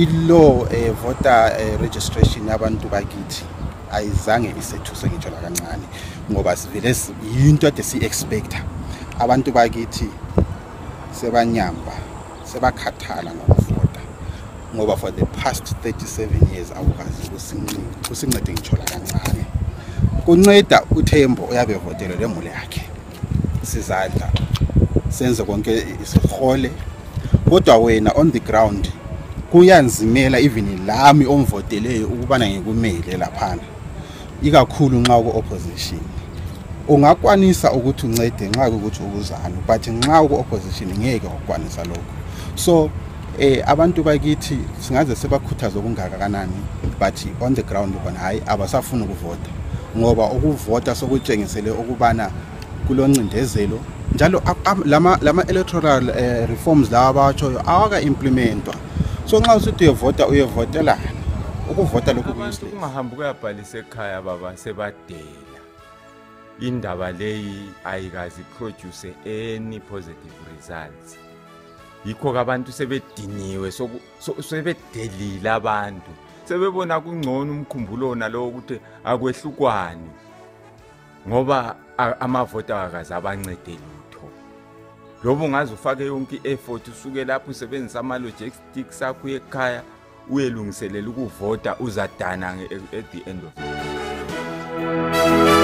ilo voter registration yabantu bakithi ayizange isethuse ngitsho la kancane ngoba sivele into ade si expecta abantu bakithi sebanyamba sebakhathala ngokuvota ngoba for the past 37 years awukazi kusincede ngitsho la kancane kunceda uThembo uyabe votele lemule yakhe sizadla senze konke isihole kodwa wena on the ground kuyanzimela even lami omvoteleyo ukubana ngikumele laphana ikakhulu nxa ku opposition ungakwanisa ukuthi uncede nxa ukuthi ukuzana but nxa ku opposition ngeke ukwanisa lokho so abantu bakithi singaze sebakhuthaza okungakanani but on the ground bona hayi abasafuna ukuvota ngoba ukuvota sokutshengisele ukubana kuloncindezelo njalo lama electoral reforms lawa abatshoyo awaka implementwa so nxa usithi uyevotela ukuvota lokhu abantu kungahamba kuyabhalisa ekhaya baba sebadela indaba leyi ayikazi produce any positive results yikho abantu sebediniwe sebedelile abantu sebebona kungcono umkhumbulo nalo ukuthi akwehlukwane ngoba amavota akaze abancede lutho lobo ngaze ufake yonke effort usuke lapho usebenzisa ama logistics akho ekhaya uyelungiselela ukuvota uzadana at the end of it.